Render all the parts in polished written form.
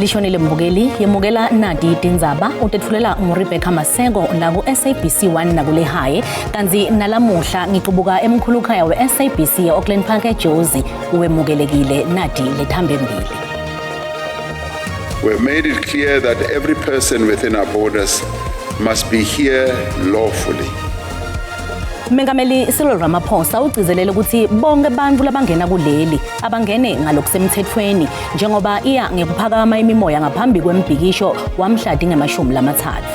Lishonile mbukeli yemukela nadi tindzaba utetfulela nguRebecca Maseko la ku-SABC 1 nakulehaye kantsi nalamuhla ngicubuka emkhulukhaya we-SABC e-Auckland Park eJozi wemukelekile nadi lethambe mbili. We have made it clear that every person within our borders must be here lawfully. Mengameli Cyril Ramaphosa ugcizelele ukuthi bonke abantu labangena kuleli abangene ngalokusemthethweni njengoba iya ngekuphakama imimoya ngaphambi kwembhikisho wamhladi ngemashumi lamathathu.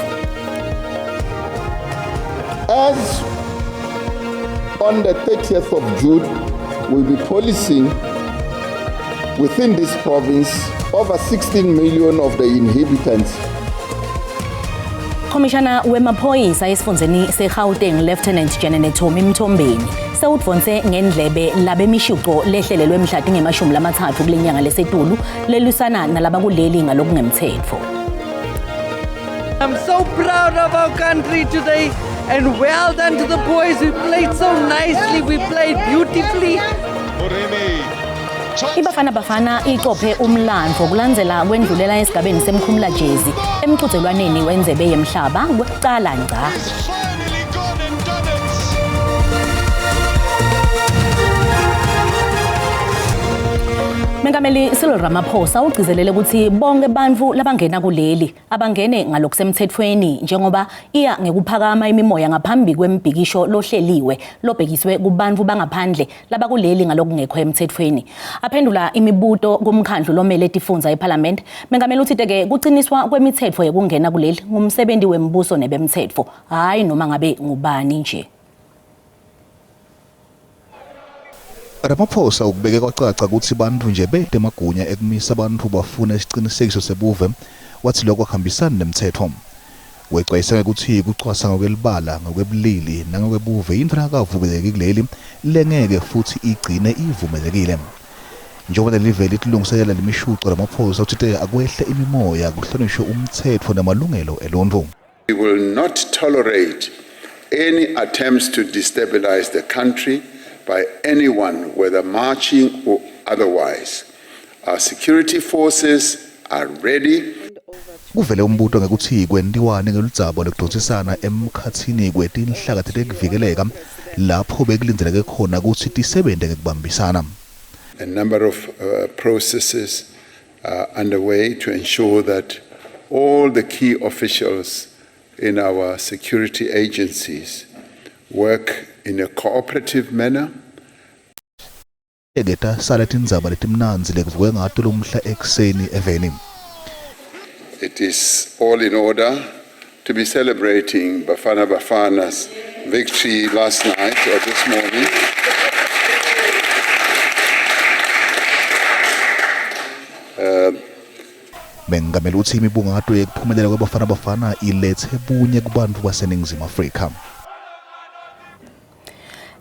As on the 30th of June, we'll be policing within this province over 16 million of the inhabitants. Khomishana wemaphoyisa esifundzeni seGauteng Lieutenant General Tommy Mthombeni sewudvonse ngendlebe labemishuco lehlelelwe mhla tingemashumi lamathathu kule nyanga lesetulu lelwisana nalabakuleli ngalokungemthetfo. I'm so proud of our country today and well done to the boys. We played so nicely, we played beautifully. IBafana Bafana iqophe umlandvo kulandzela kwendlulela esigabeni semkhumulajezi emqhudelwaneni wendzebe yemhlaba kwekucala ngca. Mengameli Cyril Ramaphosa ugcizelele ukuthi bonke bantfu labangena kuleli abangene ngalokusemthethweni njengoba iya ngekuphakama imimoya ngaphambi kwembhikisho lohleliwe lobhekiswe kubantfu bangaphandle labakuleli ngalokungekho emthethweni. Aphendula imibuto kumkhandlu lomele tifundza eParliament, Mengameli uthite-ke kuciniswa kwemithetfo yekungena kuleli ngumsebenzi wembuso nebemthetfo, hhayi noma ngabe ngubani nje. Ramaphosa ukubeke kwacaca kutsi bantfu nje bete emagunya ekumisa bantfu bafune sicinisekiso sebuve, watsi loko akuhambisani nemtsetfo. Wecwayisa ngekutsi kucwasa ngekwelibala, ngekwebulili nangekwebuve yintfo lengakavumeleki kuleli lengeke futsi igcine ivumelekile. Njengoba lelive litilungiselela lemishuco, Ramaphosa utsite akwehle imimoya kuhlonishwe umtsetfo nemalungelo eluntfu. We will not tolerate any attempts to destabilize the country by anyone, whether marching or otherwise. Our security forces are ready. Kuvele umbuto ngekutsi kwentiwani ngeludzaba lwekudvonsisana emkhatsini kwetinhlaka tetekuvikeleka lapho bekulindzeleke khona kutsi tisebente ngekubambisana. A number of processes are underway to ensure that all the key officials in our security agencies work in a cooperative manner. Ngeke tasala tindzaba letimnandzi lekuvukwe ngato lomuhla ekuseni eveni. It is all in order to be celebrating Bafana Bafana's victory last night or this morning. Mengameli utsi imibungato yekuphumelela kweBafana Bafana iletse bunye kubantfu baseNingizimu Afrika.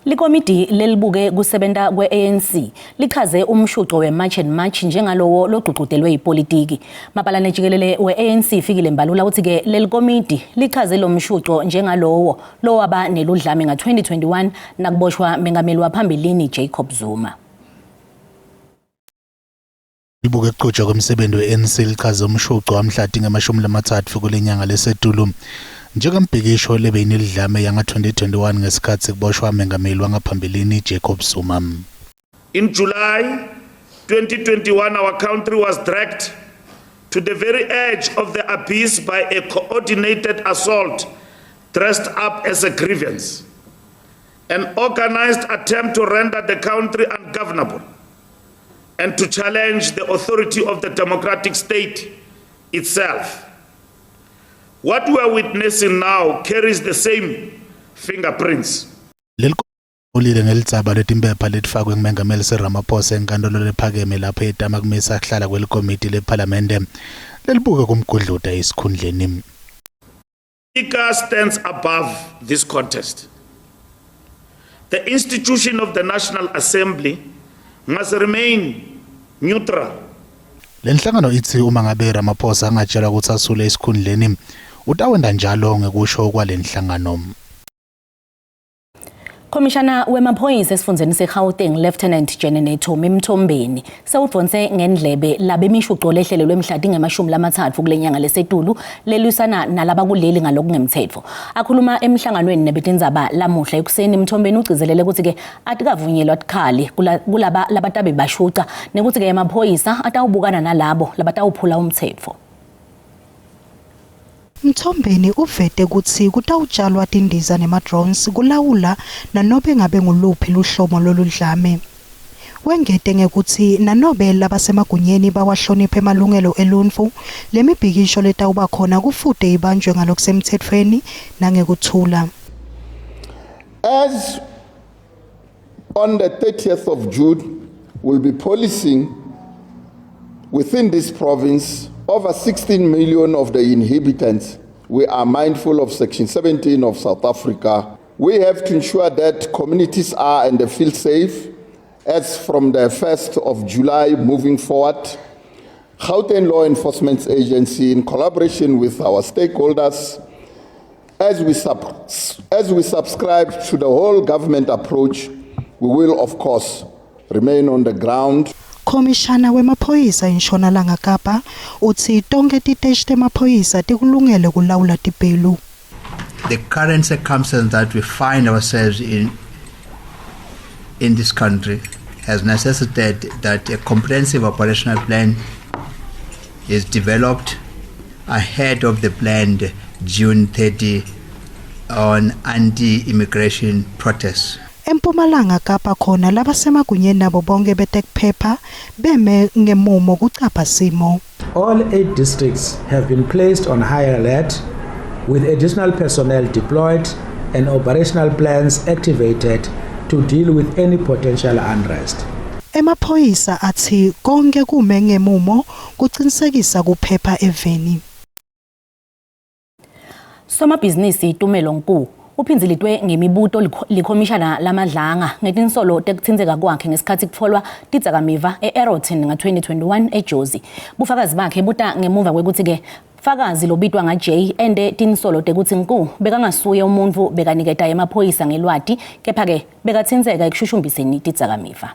Likomidi lelibuke kusebenta kwe-ANC lichaze umshuco we-March and March njengalowo logqugqutelwe yipolitiki. Mabhalane jikelele we-ANC Fikile Mbalula uthi-ke leli komidi lichaze lo mshuco njengalowo lowaba neludlame nga-2021 nakuboshwa mengameli waphambilini Jacob Zuma. Libuke kuqhutshwa kwemsebenzi we-ANC lichaze umshuco wamhla tingemashumi lamathatfu kule nyanga lesetulu njengembhikisho lebeyinelidlame yanga-2021 ngesikhatsi kuboshwa mengameli wangaphambilini Jacob Zuma. In July 2021, our country was dragged to the very edge of the abyss by a coordinated assault dressed up as a grievance, an organized attempt to render the country ungovernable and to challenge the authority of the democratic state itself. What we are witnessing now carries the same fingerprints. Leli ulile ngelitsaba letimpepha letifakwe ngumengameli Cyril Ramaphosa enkantolo lephakeme lapho etama kumisa kuhlala kwelikomiti lephalamende lelibuka kumgudluta esikhundleni. Speaker stands above this contest. The institution of the National Assembly must remain neutral. Le nhlangano itsi uma ngabe Ramaphosa angatshelwa kutsi asule esikhundleni utawenta njalo ngekusho kwale nhlangano. Khomishana wemaphoyisa esifundzeni seGauteng Lieutenant General Tommy Mthombeni sewudvonse ngendlebe labemishuco lehlelelwe mhla tingemashumi lamathatfu kule nyanga lesetulu lelwisana nalabakuleli ngalokungemtsetfo. Akhuluma emhlanganweni nebetindzaba lamuhla ekuseni, Mthombeni ugcizelele kutsi-ke atikavunyelwa tikhali kulaba labatabe bashuca nekutsi-ke emaphoyisa atawubukana nalabo labatawuphula umtsetfo. Mthombeni uvete kutsi kutawutshalwa tindiza nema-drones kulawula nanobe ngabe nguluphi luhlobo loludlame. Wengete ngekutsi nanobe labasemagunyeni bawahloniphe emalungelo eluntfu, lemibhikisho letawuba khona kufute ibanjwe ngalokusemtsetfweni nangekuthula. As on the 30th of June, we'll be policing within this province over 16 million of the inhabitants. We are mindful of Section 17 of South Africa. We have to ensure that communities are and they feel safe as from the 1st of July moving forward. Gauteng Law Enforcement Agency, in collaboration with our stakeholders, as we subscribe to the whole government approach, we will, of course, remain on the ground. Khomishana wemaphoyisa eNtshonalanga Kapa utsi tonkhe titeshi temaphoyisa tikulungele kulawula tibhelu. The current circumstance that we find ourselves in this country has necessitated that a comprehensive operational plan is developed ahead of the planned June 30 on anti-immigration protests. EMpumalanga Kapa khona labasemagunyeni nabo bonke betekuphepha beme ngemumo kucapha simo. All eight districts have been placed on high alert with additional personnel deployed and operational plans activated to deal with any potential unrest. Emaphoyisa athi konke kume ngemumo kuqinisekisa kuphepha eveni. Somabhizinisi Tumelo Nku uphindzilitwe ngemibuto likhomishana laMadlanga ngetinsolo tekutsintseka kwakhe ngesikhatsi kutfolwa tidzakamiva e-Aeroton nga-2021 eJozi. Bufakazi bakhe buta ngemuva kwekutsi-ke fakazi lobitwa nga-J ende tinsolo tekutsi Nku bekangasuye umuntfu bekaniketa emaphoyisa ngelwati, kepha-ke bekatsintseka ekushushumbiseni tidzakamiva.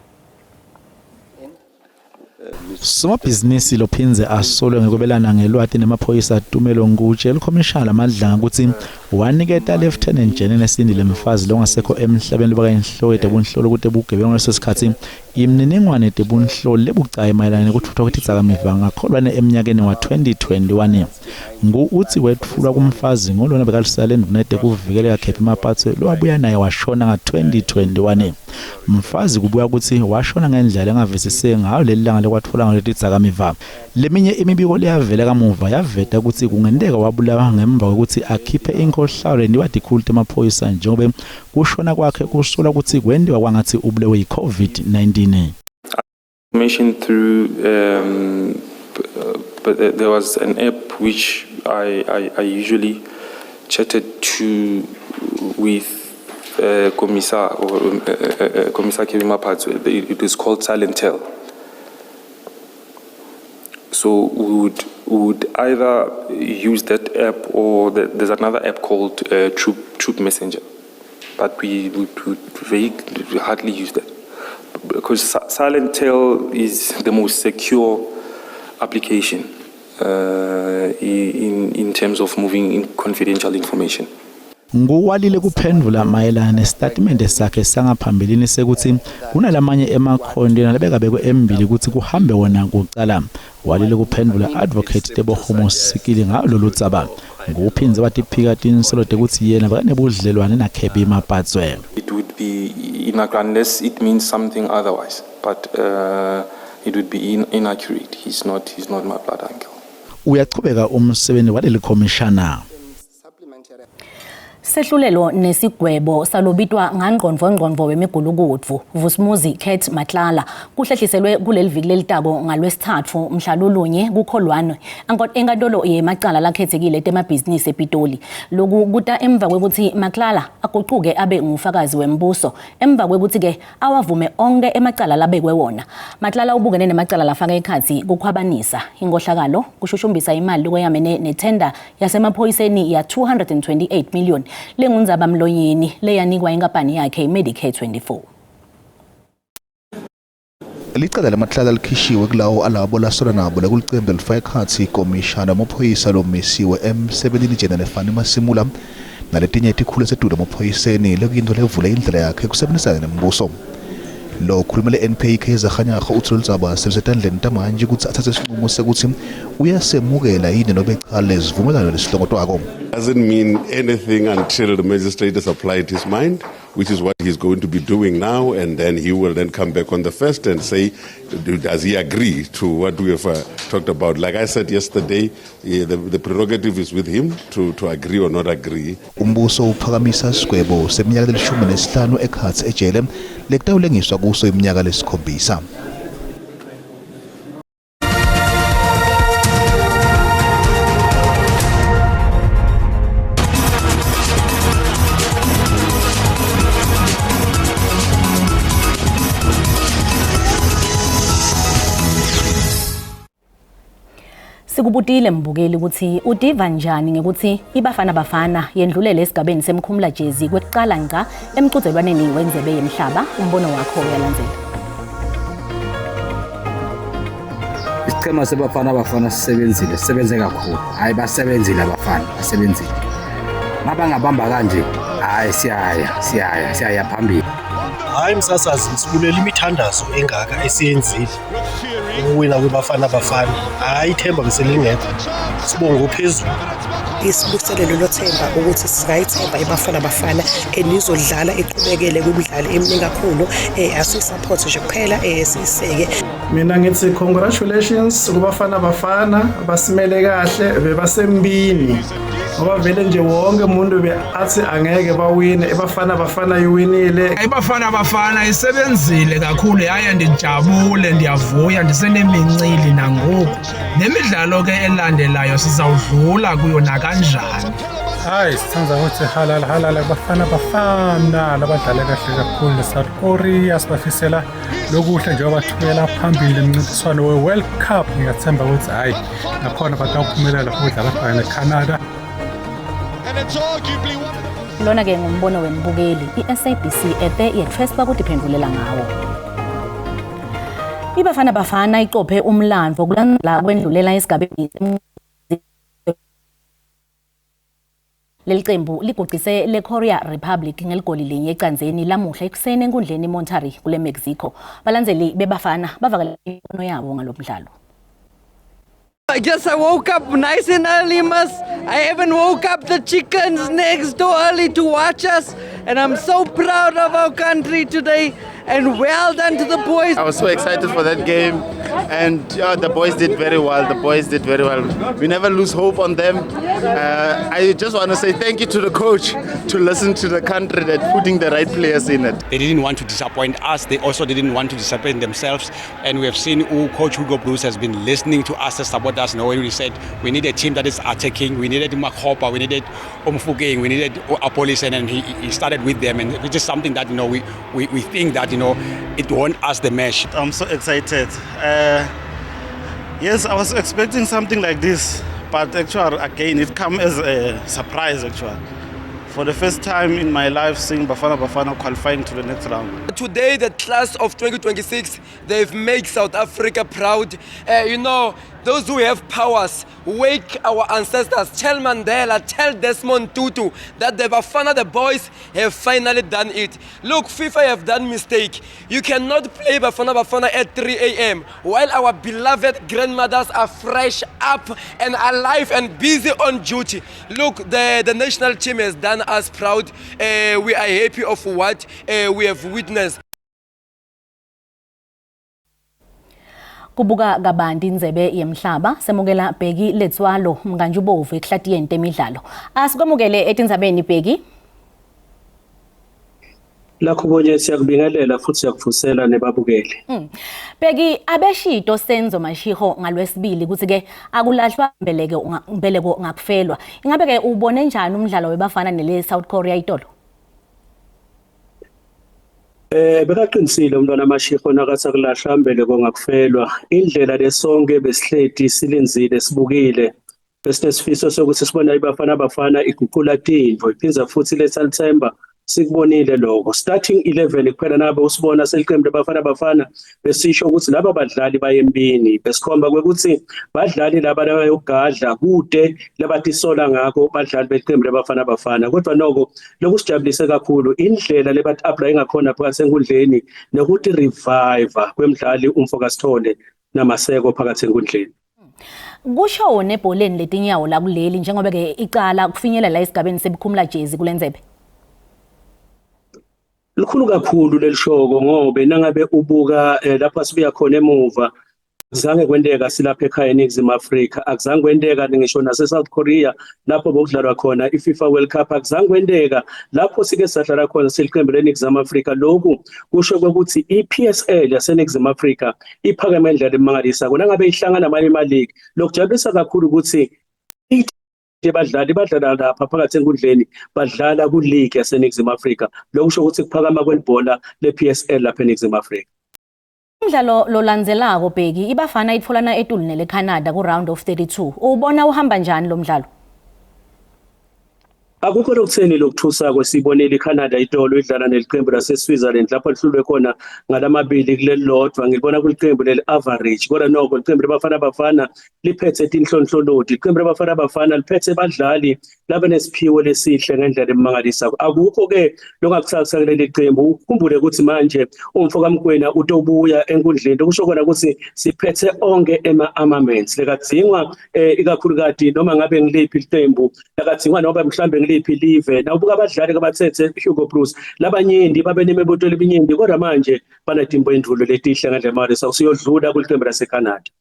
Somabhizinisi lophindze asolwe ngekwebelana ngelwati nemaphoyisa Tumelo Nku utjele likhomishana laMadlanga kutsi waniketa Lieutenant General Sindile Mfazi longasekho emhlabeni lobekayinhloko yetebunhlolo kutebugebengu ngaleso sikhatsi imininingwane yetebunhloli lebucayi mayelana nekutfutfwa kwetidzakamiva ngakholwane eminyakeni wa-2021. Ngu utsi wetfulwa kumfazi ngolona bekalisala lendvuna yetekuvikeleka Kebby Maphatsoe lowabuya naye washona nga-2021. Mfazi kubuya kutsi washona ngendlela lengavisiseki ngayo leli langa lekwatfolwa ngalo letidzakamiva. Leminye imibiko leyavela kamuva yaveta kutsi kungenteka wabulawa ngemva kwekutsi akhiphe inkhohlakalo lentiwa tikhulu temaphoyisa, njengobe kushona kwakhe kusolwa kutsi kwentiwa kwangatsi ubulewe yi-COVID-19. Information through, but there was an app which I usually chatted to with Commissar or Commissar Kevin Maphatsoe. It is called Silent Tell. So we would either use that app or there's another app called Troop Messenger, but we would very hardly use that because Silent Tell is the most secure application in terms of moving in confidential information. Nguwalile kuphendvula mayelana nesitatimende sakhe sangaphambilini sekuthi kunalamanye emakhontena labekabekwe embili kutsi kuhambe wona kucala. Walile kuphendvula Advocate Tebogo Mosikili ngalo lolu dzaba. Nguphindze watiphika tinsolo tekutsi yena bekanebudlelwane naKebby Maphatsoe. It would be inaccurate unless it means something otherwise, but it would be inaccurate. He's not my blood uncle. Uyachubeka umsebenzi waleli khomishana. Sehlulelo nesigwebo salobitwa ngangqondvongqondvo wemigulukudvu Vusimuzi Cat Matlala kuhlehliselwe kuleli viki lelitako ngalwesithathu mhla lulunye kukholwane enkantolo yemacala lakhethekile temabhizinisi ePitoli. Loku kuta emva kwekutsi Matlala agucuke abe ngufakazi wembuso emva kwekutsi-ke awavume onke emacala labekwe wona. Matlala ubukene nemacala lafaka ekhatsi kukhwabanisa, inkohlakalo, kushushumbisa imali lokweyamene nethenda yasemaphoyiseni ya 228 million. Lengundzabamlonyeni leyanikwa inkampani yakhe iMedicare 24. Licala lematlala likhishiwe kulawo alabo lasolwa nabo lekulicembu lelifaka ekhatsi ikomishana wamaphoyisa lomisiwe emsebentini Jenene Fannie Masimula naletinye tikhulu lesetulu emaphoyiseni lekuyintfo levule indlela yakhe ekusebenzisana nembuso. Lo khulumela NPA Kaizer Kganyago utsi loludzaba selusetandleni tamanje kutsi atsatse sincumo sekutsi uyasemukela yini nobe cha lesivumelwano lesihlongotwako. Doesn't mean anything until the magistrate has applied his mind, which is what he's going to be doing now, and then he will then come back on the first and say, does he agree to what we have talked about? Like I said yesterday, the prerogative is with him to agree or not agree. Umbuso uphakamisa sigwebo seminyaka lelishumi nesihlanu ekhatsi ejele lekutawulengiswa kuso iminyaka lesikhombisa. Sikubutile mbukeli ukuthi utiva njani ngekuthi iBafana Bafana yendlulele esigabeni semkhumula jezi kwekucala ngca emcudzelwaneni wendzebe yemhlaba. Umbono wakho uyalandzela. Isichema seBafana Bafana sisebenzile, sisebenze kakhulu. Hayi, basebenzile abafana, basebenzile. Mabangabamba kanje, hayi, siyaya, siyaya, siyaya phambili. Hayi msasazi, sibulela imithandazo engaka esiyenzile ukuwina kweBafana Bafana. Hayi, ithemba beselingekho, sibonge ophezulu. Isibusele lelo themba ukuthi singayithemba iBafana Bafana and izodlala iqhubekele kwimidlalo eminingi kakhulu. Asiyisupport nje kuphela, siyiseke. Mina ngithi congratulations kuBafana Bafana, basimele kahle, bebasembini ngoba vele nje wonke umuntu be athi angeke bawine. IBafana Bafana iwinile. IBafana Bafana isebenzile kakhulu yaye ndijabule, ndiyavuya, ndisenemincili nangoku. Nemidlalo ke elandelayo sizawudlula kuyo nakanjani. Hayi, sithanda ukuthi halala halala Bafana Bafana labadlale kahle kakhulu ne-South Korea. Sibafisela lokuhle njengoba bathumela phambili emncintiswano we-World Cup. Ngiyathemba ukuthi hhayi nakhona batawuphumelela futhi dlala ne-Canada. Lona ke ngumbono wembukeli. I-SABC ete yetfeswa kutiphendvulela ngawo. IBafana Bafana iqophe umlandvo kulandela kwendlulela esigabeni. Leli qembu liguqise le-Korea Republic ngeligoli linye ecanzeni lamuhla ekuseni enkundleni eMonterrey kule Mexico. Balandzeli beBafana bavakala imibono yabo ngalo mdlalo. I guess I woke up nice and early, mas. I even woke up the chickens next door early to watch us. And I'm so proud of our country today. And well done to the boys. I was so excited for that game. And the boys did very well. The boys did very well. We never lose hope on them. I just want to say thank you to the coach to listen to the country that putting the right players in it. They didn't want to disappoint us. They also didn't want to disappoint themselves. And we have seen who Coach Hugo Broos has been listening to us as supporters. You know, when we said we need a team that is attacking, we needed Makgopa, we needed Mofokeng, we needed Appollis, and he started with them. And which is something that, we think that, it won us the match. I'm so excited. Yes, I was expecting something like this, but actually, again, it came as a surprise, actually. For the first time in my life, seeing Bafana Bafana qualifying to the next round. Today, the class of 2026, they've made South Africa proud. Those who have powers, wake our ancestors. Tell Mandela, tell Desmond Tutu that the Bafana, the boys, have finally done it. Look, FIFA have done mistake. You cannot play Bafana Bafana at 3 a.m. while our beloved grandmothers are fresh up and alive and busy on duty. Look, the national team has done us proud. We are happy of what we have witnessed. Kubuka kabanti indzebe yemhlaba, semukela Bheki Letswalo Mkantshubovu ekuhlatiyeni temidlalo. Asikwamukele etindzabeni, Bheki. Lakho bonye, siyakubingelela futhi siyakuvusela nebabukeli. Bheki, abeshito Senzo Mashiho ngalwesibili ukuthi ke akulahlwa mbeleke mbeleko ngakufelwa. Ingabe ke ubone njani umdlalo weBafana nele South Korea itolo? Bekaqinisile umntwana Mashiho nakathi akulahla mbeleko ngakufelwa. Indlela lesonke besihleti silinzile sibukile. Besinesifiso sokuthi sibona iBafana Bafana iguqula tintfo iphindze futhi iletsa litsemba sikubonile lokho. Starting 11 kuphela nabe usibona seliqembu leBafana Bafana besisho ukuthi laba badlali bayembini besikhomba kwekuthi badlali laba labayogadla kude labatisola ngakho badlali beqembu leBafana Bafana kodwa noko lokusijabulise kakhulu indlela lebathi apply ngakhona phakathi enkundleni nokuthi revive kwemdlali umfoka Sithole namaseko phakathi enkundleni. Kusho wona ebholeni letinyawo lakuleli njengoba ke icala kufinyelela esigabeni sebukhumula jezi kulenzebe. Lukhulu kakhulu lelishoko ngobe nangabe ubuka eh, lapha sibuya khona emuva akuzange kwenteka silapha ekhaya eNingizimu Afrika akuzange kwenteka ngisho nase-South Korea lapho bokudlalwa khona i-FIFA World Cup akuzange kwenteka lapho sike sadlala khona siliqembu leNingizimu Afrika lokhu kusho ukuthi i-PSL yaseNingizimu Afrika iphakeme ngendlela emangalisako nangabe ihlangana namanye ama-league lokujabulisa kakhulu ukuthi badlali badlala lapha phakathi enkundleni badlala ku-league yaseNingizimu Afrika lokusho ukuthi kuphakama kwelibhola le-PSL lapha eNingizimu Afrika. Umdlalo lolandzelako Bheki iBafana itfolana etulu nele-Canada ku-round of 32. Uwubona uhamba njani lo mdlalo? Akukho lokutheni lokuthusako sibonile iCanada itolo idlala neliqembu lase-Switzerland lapho lihlulwe khona ngalamabili kulelilodwa ngilibona kuliqembu leli average kodwa noko liqembu lebafana bafana liphethe tinhlonhlolodi iqembu labafana bafana liphethe badlali labanesiphiwo lesihle ngendlela emangalisako akukho ke longakusasa kuleli qembu ukhumbule ukuthi manje umfo kaMkwena utobuya enkundleni okusho kona ukuthi siphethe onke ema-armaments lekadzingwa eh, ikakhulukati noma ngabe ngiliphi iqembu lakadzingwa noma mhlambe ngiliphi live nawubuka abadlali kabathethe Hugo Broos labanyenti babe nemibuto leminyenti kodwa manje banetimphendvulo letihle ngendlela emangalisako siyodlula kuliqembu laseCanada.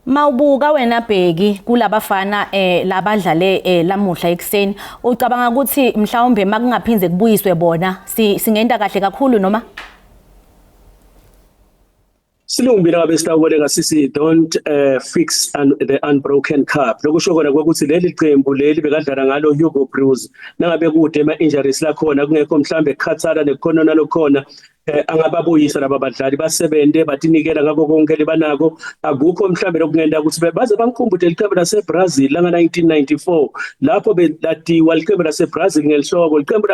Mawubuka wena Bheki kulabafana eh labadlale eh lamuhla ekseni ucabanga ukuthi mhlawumbe makungaphinze kubuyiswe bona singenta kahle kakhulu noma? Silungile ngabe sitawuboleka sisi don't uh, fix un, the unbroken cup lokusho kona ukuthi leli qembu leli bekadlala ngalo Hugo Broos nangabe kude ema injuries lakhona kungekho mhlambe kukhathala nekukhonona lokhona eh, angababuyisa laba badlali basebenze batinikela ngakho konke lebanako akukho mhlambe lokungenda ukuthi baze bangikhumbule liqembu laseBrazil langa 1994 lapho belatiwa liqembu laseBrazil ngelihloko liqembu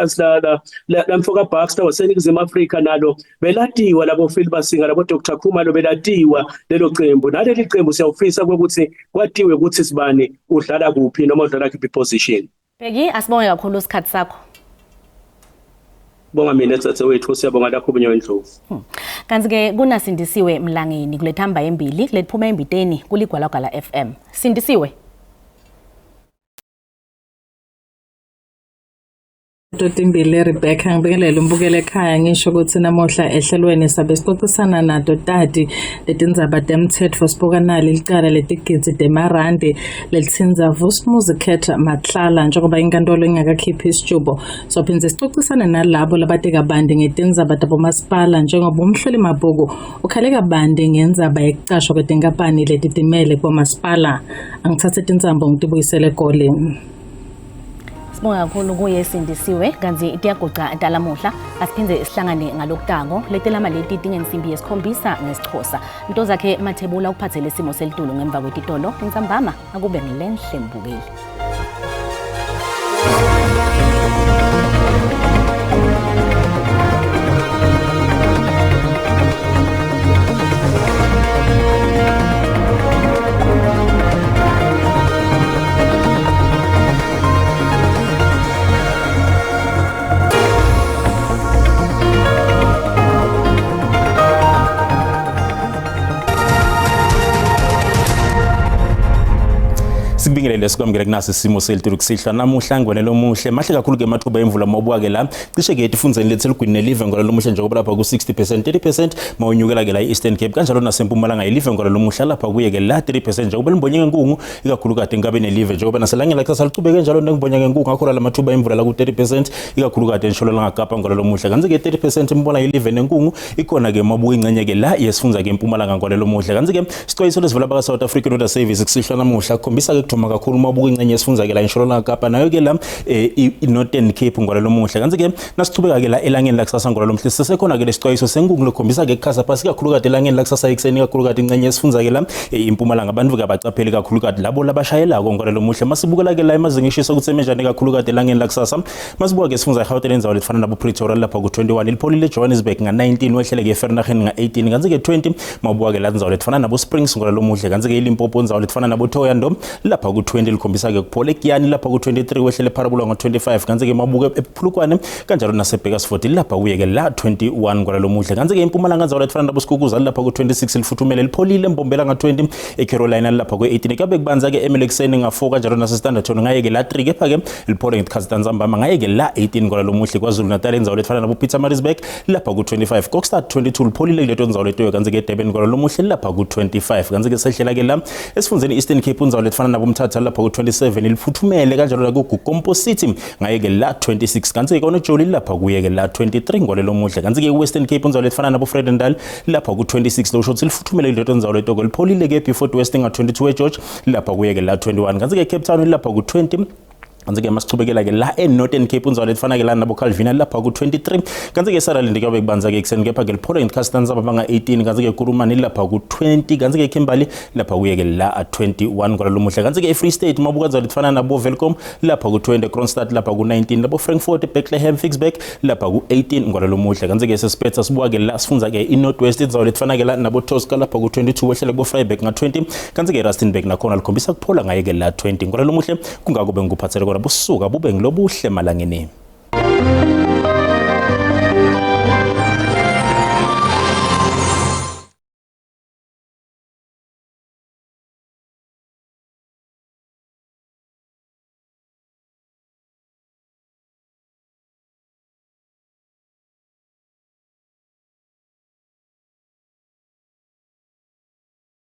lamfoka Baxter waseNingizimu Afrika nalo belatiwa labo Phil Basinga labo Dr Khumalo belatiwa lelo qembu naleli qembu siyawufisa ukuthi kwatiwe ukuthi sibani udlala kuphi noma udlala kuphi position. Bheki asibonge kakhulu isikhathi sakho. Bonga mina wethu siyabonga lakho bunye Ndlovu. Hmm. Kanti ke kunasindisiwe Mlangeni kulethamba embili kulethuma embiteni kuligwalagwala FM. Sindisiwe. Totimbili Rebecca ngibingelele umbukele ekhaya ngisho ukuthi namuhla ehlelweni sabe sixoxisana nato tati letindzaba temthetfo sibuka nali licala letigidzi temarandi lelitsinza Vusimuzi Cat Matlala njengoba inkantolo ingakakhiphi isijubo sophindze sixoxisane nalabo labate kabanti ngetindzaba tabomasipala njengoba umhloli mabhuku ukhale kabanti ngendzaba yekucashwa kwetinkampani letitimele kubomasipala angithathe tintsambo ngitibuyisele egoli. Sibonga kakhulu kuye Sindisiwe kanti tiyaguca talamuhla asiphindze sihlangane ngalokutako letelama leti tingensimbi yesikhombisa ngesiXhosa Ntozakhe Mathebula ukuphathele isimo selitulu ngemva kwetitolo intsambama akube ngilenhle mbukeli. Sikubingelele sikwamukele kunasi isimo selitulu kusihlwa namuhla ngwelelo omuhle mahle kakhulu ke amathuba emvula mawubuka ke la cishe ke etifundzeni lethu eligwini nelive ngwelelo omuhle njengoba lapha ku-60 percent 30 percent mawunyukela ke la i-Eastern Cape kanjalo nasempumalanga ilive ngwelelo omuhle lapha kuye ke la 3 percent njengoba limbonye ngenkungu ikakhulukati inkabi nelive njengoba naselangeni lakusasa lichubeke njalo nekubonya ngenkungu ngakho la mathuba emvula la ku-30 percent ikakhulukati entshonalanga Kapa ngolelo muhle kanti-ke 30 percent imbona ilive nenkungu ikhona-ke mabuka ingxenye-ke la yesifundza-ke empumalanga ngolelo muhle kanti-ke sixwayiso lesivela baka-South African Weather Service kusihlwa namuhla kukhombisa-ke kuthoma kakhulu uma ubuka ingcenye yesifundza ke la eNtshonalanga Kapa nayo ke la i-Northern Cape ngolalo muhle. Kanti ke nasichubeka ke la elangeni lakusasa ngolalo muhle sisekhona ke lesixwayiso senkungu lekhombisa ke kukhasa phasi kakhulukati elangeni lakusasa ekuseni kakhulukati ingcenye yesifundza ke la impumalanga. Abantu ke abacapheli kakhulukati labo labashayelako ngolalo muhle. Masibukela ke la emazinga eshisa ukuthi emenjani kakhulukati elangeni lakusasa. Masibuka ke sifundza eGauteng indzawo letifana nabo Pretoria lapha ku-21 lipholile, Johannesburg nga-19 wehlele ke eVereeniging nga-18, kantsi ke 20 mawubuka ke la ndzawo letifana nabo Springs ngolalo muhle. Kantsi ke iLimpopo indzawo letifana nabo Thohoyandou lapha ku-20 likhombisa ke kuphola, eGiyani lapha ku-23 wehlele ePhalaborwa ngo-25, kantsi ke mawubuka ePhulukwane kanjalo naseBakersford lapha kuye ke la 21 ngolalo muhle. Kantsi ke impumalanga ndzawo letifana nabo Skukuza lapha ku-26 lifuthumele lipholile, Mbombela nga-20, eCarolina lapha ku-18 kabe kubanza ke Ermelo ekuseni nga-4 kanjalo naseStanderton ngaye ke la 3, kepha ke liphole ngetikhathi tantsambama ngaye ke la 18 ngolalo muhle. KwaZulu Natal indzawo letifana nabo Pietermaritzburg lapha ku-25, Kokstad 22 lipholile kuleto ndzawo letoyo, kantsi ke Durban ngolalo muhle lapha ku-25. Kantsi ke sehlela ke la esifundzeni Eastern Cape indzawo letifana nabo Mthatha lapha ku-27 liphuthumele, kanjalo la kuGompo City ngaye ke la 26, kantsi ke koNojoli lapha kuye ke la 23 ngolelo muhle. Kantsi ke Western Cape indzawo letifana nabo Vredendal lapha ku-26 lokusho ukuthi lifuthumele kuleto ndzawo letoko, lipholile ke Beaufort West nga-22, eGeorge lapha kuye ke la 21, kantsi ke Cape Town lapha ku-20. Kanti ke masichubekela ke la e-Northern Cape indzawo letifana ke la nabo Calvina lapha ku-23, kanti ke Sutherland kuyabe kubanza ke ekuseni kepha ke liphole ngesikhathi tantsaba banga-18, kanti ke Kurumani lapha ku-20, kanti ke Kimberley lapha kuye ke la 21 kwalalo muhle. Kanti ke e-Free State mabuka indzawo letifana nabo Welkom lapha ku-20, Kroonstad lapha ku-19, labo Frankfurt, Bethlehem, Ficksburg lapha ku-18 ngwalalo muhle. Kanti ke sesiphetha sibuka ke la sifundza ke i-North West indzawo letifana ke la nabo Tosca lapha ku-22 wehlele kubo Vryburg nga-20, kanti ke Rustenburg nakhona likhombisa kuphola ngaye ke la 20 ngwalalo muhle. Kungako bengikuphathele kona busuka bube ngilobuhle malangeni.